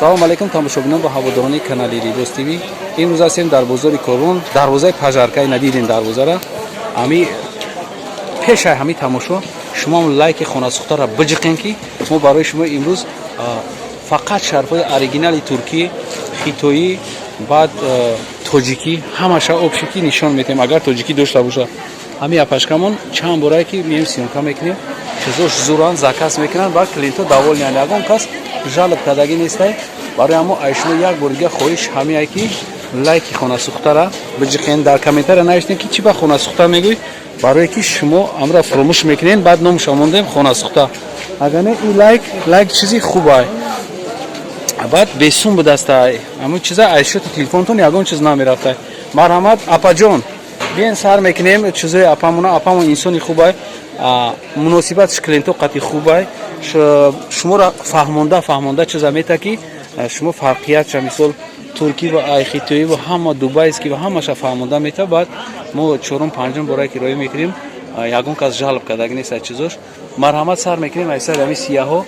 Салому алейкум, тамошобинон ва ҳаводорони канали Либос ТВ. Имрӯз ҳастем дар бозори Корвон, дарвозаи Пажаркай. Надидем дарвозара. Ами пешай ҳами тамошо шумо лайки хонасухтаро биҷиқем, ки мо барои шумо имрӯз фақат шарфҳои оригинали туркӣ, хитоӣ, баъд тоҷикӣ, ҳамаша общий ки нишон медиҳем. Агар тоҷикӣ дошта боша, ҳами апашкамон чанд борае ки меем, съёмка мекунем, чизош зуран, заказ мекунанд ва клиентҳо довольный янд, ягон кас жалоб кардагӣ нестай. Барои ҳамо ай шумо як бор дига хоҳиш ҳамие, ки лайки хонасухтара биҷиқен, дар комментария навиштем, ки чӣ ба хонасухта мегӯй, барое ки шумо амра фуромӯш мекунен. Баъд номуша мондем хонасухта. Агар не, и лайк чизи хубай, баъд бесум будастай, ҳамун чиза аз счёти телефонтон ягон чиз намерафтай. Марҳамат, апаҷон, биен, сар мекунем чизои апамона. Апамон инсони хубай, муносибатш клиентҳо қати хубай, шуморо фаҳмонда фаҳмонда чиза мета, ки шумо фарқиятша, мисол, туркӣ ва ай хитоӣ ва ҳама дубайский ва ҳамаша фаҳмонда мета. Баъд мо чорум, панҷум борае ки роӣ мекунем, ягон кас жалоб кардаги нест аз чизош. Марҳамат, сар мекунем аз сари ҳами сияҳо.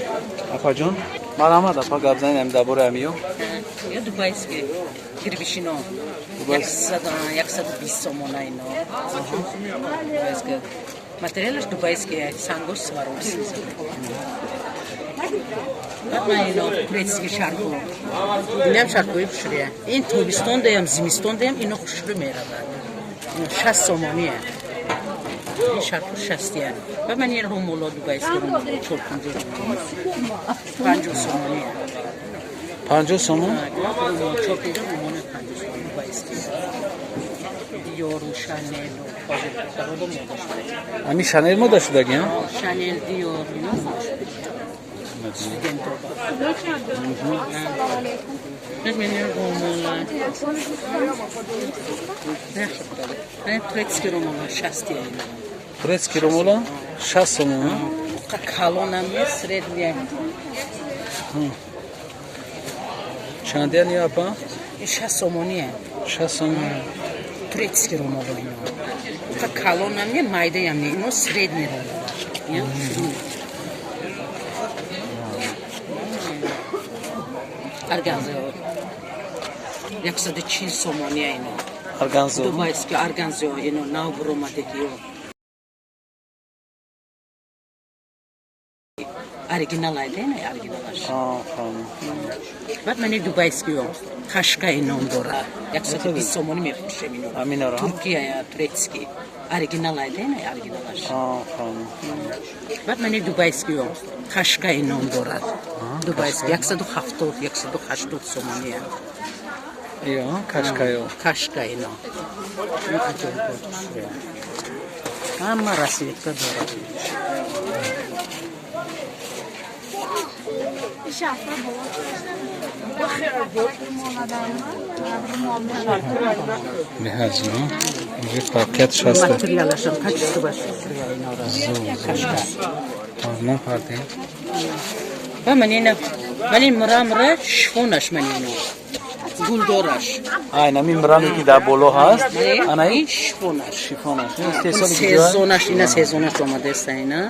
Апаҷон, марҳамат, апа, гап занед ами дар бораи ҳамиё. Я дубайский гирбишино. 120 сомона ино. Дубайский. Материалаш дубайский, сангош Сваровский. Баъд ман ино турецкий шарфо. Инам шарфои хушрӯя. Ин тобистон даям, зимистон даям, ино хушрӯ меравад. Ино 60 сомония. Ин шарфо шастия. Баъд ман ин румоло, дубайский румоло, чор панҷо румол. 50 сомония. 50 сомон. Чор панҷо румоли 50 сомон дубайский. Диору, Шанелу, ҳозир духтарода мода шуда. Ами Шанел мода шудаги? Шанел, Диор, ино мода шуда. Студентоба. Мени румола. Турецкий румола шастия ино. Турецкий румола 60 сомон. Калонам не, средняя. Чандиян ё, апа? 60 сомония. 60 сомон. Турецкий румоло ино. Калонам не, майдаям не, ино средний румола. Органзо. 140 сомония ино. Органзо. Дубайский органзо ино нав буромадагиё. Оригинал айдена, оригиналаш. Баъд мани дубайскиё кашкай ном дорад. 120 сомонӣ мефурӯшем ино. Аминаро? Туркия, турецкий. Оригинал айдена, оригиналаш. Баъд мани дубайскиё кашкай ном дорад. Дубайский 170, 180 сомония. Ё, кашкайо. Кашкай ном. Ҳама расцветка дорад. Беҳазо. Инҷо фарқиятш ҳаст. Материалашам качествоаш инора. Кашка. Мо партем. Ва ман ина, ман ин мрамра шифонаш, ман ино. Гулдораш. Ай, нами мраме ки дар боло ҳаст. Ана ин шифонаш. Шифонаш. Истеҳсоли куҷоа? Сезонаш, ина сезонаш омадааст ина.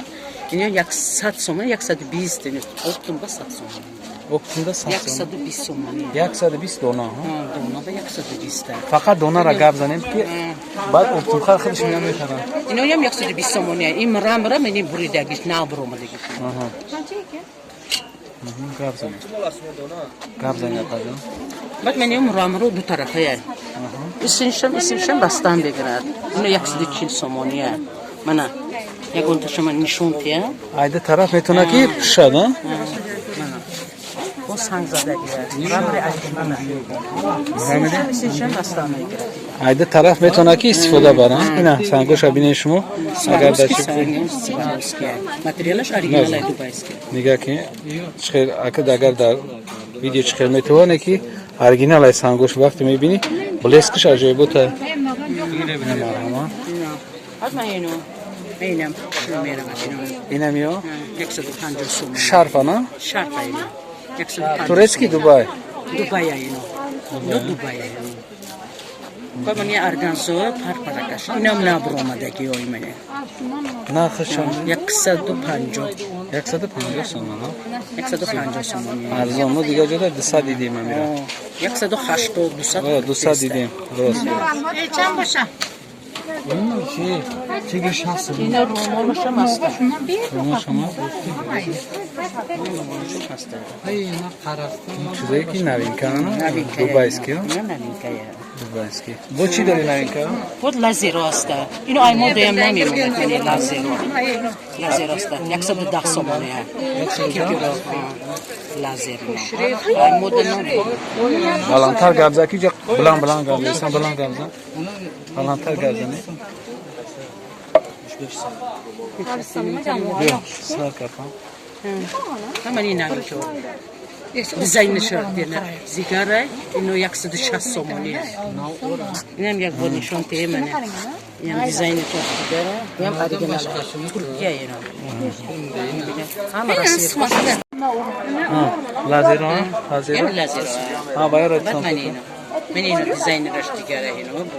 Ина 100 сомон, 120, оптом ба 100 сомон. Оптимда 100 сомон. 120 сомон. 120 дона. Дона ба 120. Фақат донара гап занем, ки баъд оптимхар худаш меян мехаранд. Иноям 120 сомония. Ин мрамра мени буридагиш, нав буромадагиш. Гап занем. Гап занем, апаҷон. Баъд ман ин мрамро ду тарафая. Исиншам, исиншам бастан бегирад. Ино 140 сомония. Мана ягонта шума нишон тия. Айда тараф метавона ки пушад, а? Мана. Бо санг задагия. Мрамри оригинал. Исиншам бастан мегирад. Айда тараф метавона ки истифода баранд. Ина сангоша бинед шумо. Агар дар чи Материалаш оригинал дубайский. Нигаҳ ки чихел, агар дар видео чихел метавоне ки оригинал ай сангош, вақте мебинӣ, блескаш аҷоибота. Марҳамат. Баъд ман ино инам меравад ино. Инам ё? 150 сомон. Шарфа, на? Шарфа ино. 150. Турецкий Дубай. Дубая ино. Ино Дубая ино. Мани органзо парпаракаш. Инам набуромадаги ой мане. Нархаш чанд? 150. 150 сомон. 150 сомон. Арзон. Мо дигар ҷода 200 дидем амира. 180, 200. 200 дидем. Рост. Чанд боша? Чи? Чиги 60. Ина румолашам аст. Румолашам аст. Чизое ки новинка, дубайский. Новинка. Дубайский. Бо чӣ дори новинка? Вот лазеро аста. Ино ай модаям намемонад, мани лазеро. Лазеро аста. 110 сомоне. Лазер. Ай мода намемонад. Баландтар гап зан, ки ҷа баланд баланд гап зан, баланд гап зан. Баландтар гап зан. Биё, сар кардам. Мани новинка. Дизайнашо зигара ино 160 сомони. Инам як бор нишон тие мане. Инам дизайни дигара, инам оригинал. Туркия ино. Ҳама расцветка. Лазеро, лазеро. Лазеро. Ҳа, баёра. Баъд мани ино. Мани ино дизайнераш дигара ино бо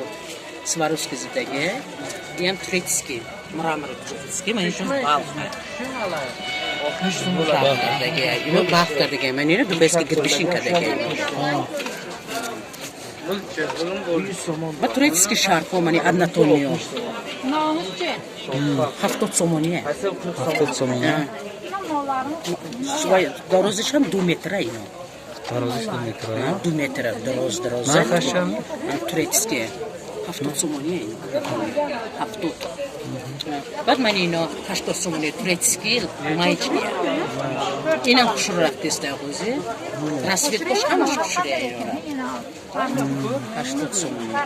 Сваровски задаге. Инам турецкий, мрамор турецкий, мани шон балх. Ино балх кардаге, мани ино дубайский гирбишин кардаге. Ба турецкий шарфо мани однотонный. 70 сомония. 70 сомония. Дарозиш ҳам 2 метра ино. Дарозиш 2 метра. 2 метра дароз дароз. Нархаш чанд? Турецкий. 70 сомония ино. 70. Баъд мани ино 80 сомония турецкий маечния. Инам хушрӯ рафтеста ғози. Расцветкош ҳамаш хушрӯя ино. 80 сомония.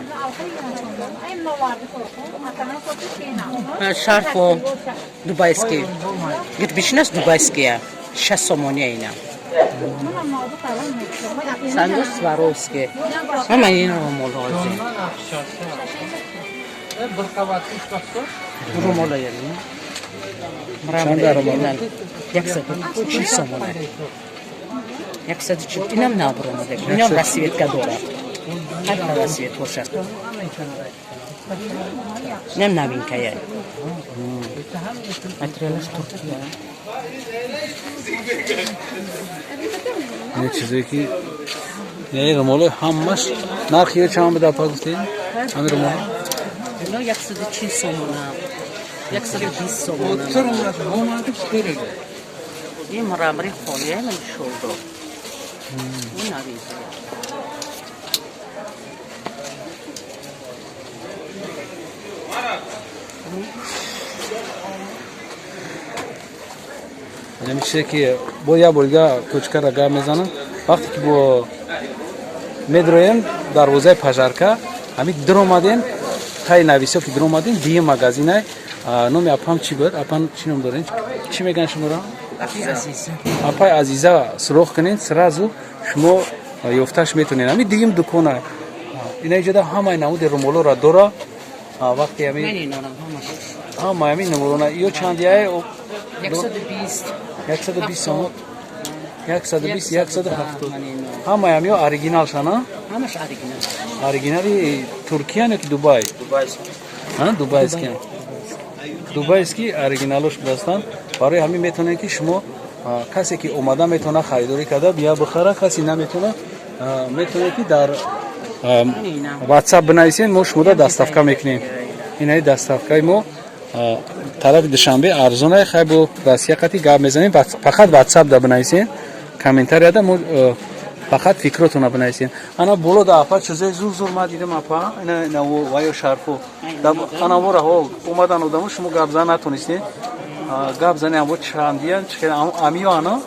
Шарфо дубайский. Гирбишинас дубайския. 6 сомония ина. Сандуқ Сваровский. Ман ин румолҳози. Румола яъне. Чанд румол? 140 сомона. 140. Инам набуромада. Инам расцветка дорад. Ҳар расцветкош аст. Инам новинкая. Материалаш Туркия. Ин чизое ки ин румоло ҳамаш нархи ё чанд буда апа гуфтед? Ҳамин румоло? Ино 140 сомона. 120 сомона. Ин мрамори холия ман шолдо. Ин новинка. Ҳамин чизе ки бо як бор дига точкара гап мезанам, вақте ки бо медроем дарвозаи пожарка, ҳамин диромадем, таи нависо ки диромадем, дигим магазинай. Номи апам чӣ буд? Апам чӣ ном дорем? Чӣ мегӯянд шуморо? Апаи Азиза суроғ кунед, сразу шумо ёфташ метонед. Ҳамин дигим дукона. Ина иҷода ҳамаи намуди румолоро дора. Вақте ҳамин ҳамаи ҳамин намуна ё чандияе? 120. 120 сомон. 120, 170. Ҳамаи ҳам ё оригинал шана? Ҳамаш оригинал. Оригинали Туркиян ё ки Дубай? Дубайский. Дубайский. Дубайский оригиналош будастанд. Барои ҳамин метавонед ки шумо касе ки омада метавона харидорӣ карда бия бихара, касе наметавона метавонед ки дар WhatsApp бинависед, мо шуморо доставка мекунем. Инаи доставкаи мо тарафи Душанбе арзонае, хай бо Россия қати гап мезанем, фақат WhatsApp да бинависед, комментарияда мо фақат фикротона бинависед. Ана боло да апа чизои зур зур ма дидам апа, ина ваё шарфо. Ана вора ҳо омадан одамо, шумо гап зан натонистед. Гап зани амво чандиян, амиё ана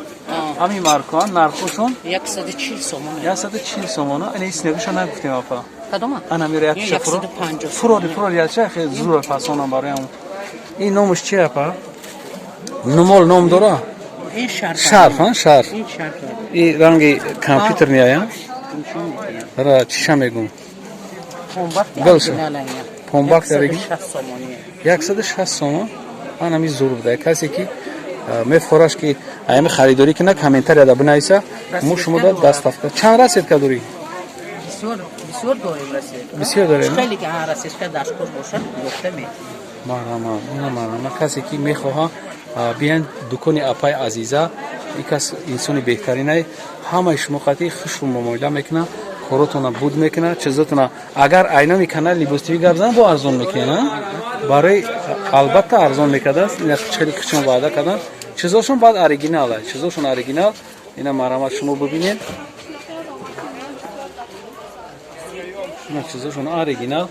ами маркоан нархошон 140 сомон. 140 сомон. Ина иснегиша нагуфтем апа. Кадома? Ана мира якша фуро. Фуроди фуроди якша хеле зур фасонам бароям. Ин номаш чи апа? Нумол ном дора? Ин шарф. Шарф, ҳа, шарф. Ин шарф. Ин ранги компютер меояд? Ра чиша мегум? Помбак дарги. 160 сомон. Ман ҳамин зур буда. Касе ки мефораш ки аями харидорӣ кина, комментарияда бинависа, мо шумо да доставка. Чанд расцветка дорӣ? Бисёр бисёр дорем расед. Бисёр дорем? Хеле ки ҳа раседка дашкор бошад, ёфта метавонем. Марҳамат, ина марҳамат, касе ки мехоҳа, биён дукони апай Азиза. Ин кас инсони беҳтаринай, ҳамаи шумо қатъи хушру муомила мекунад, коротона буд мекунад, чизотона. Агар айноми канали Либос ТВ гап зан, бо арзон мекунад барои, албатта, арзон мекардааст. Ина хеле хушон ваъда кардан, чизошон баъд оригинал, чизошон оригинал. Ина марҳамат, шумо бубинед, ина чизошон оригинал,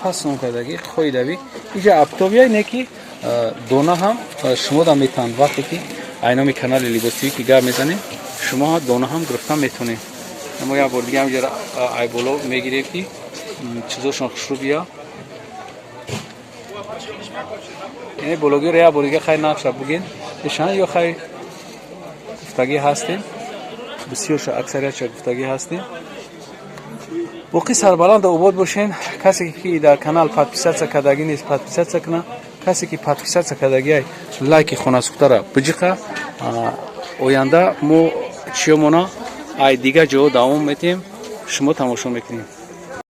фасон кардагӣ, хоидави. Иҷа оптовый не ки дона ҳам шумо да метаванд. Вақте ки айноми канали Либос ТВ ки гап мезанем, шумо дона ҳам гирифта метавонед. Мо як бор дига ҳамҷа айболо мегирем, ки чизошон хушрӯ бия. Яъне бологиро як бор дига хай нақша буген ишан ё хай гуфтагӣ ҳастем, бисёрша, аксариятша гуфтагӣ ҳастем. Боқӣ сарбаланду обод бошен. Касе ки дар канал подписаться кардагӣ нест, подписаться кунад. Касе ки подписаться кардагиай, лайки хонасухтара биҷиқа. Оянда мо чиёмона ай дигар ҷоҳо давом метиҳем, шумо тамошо мекунед.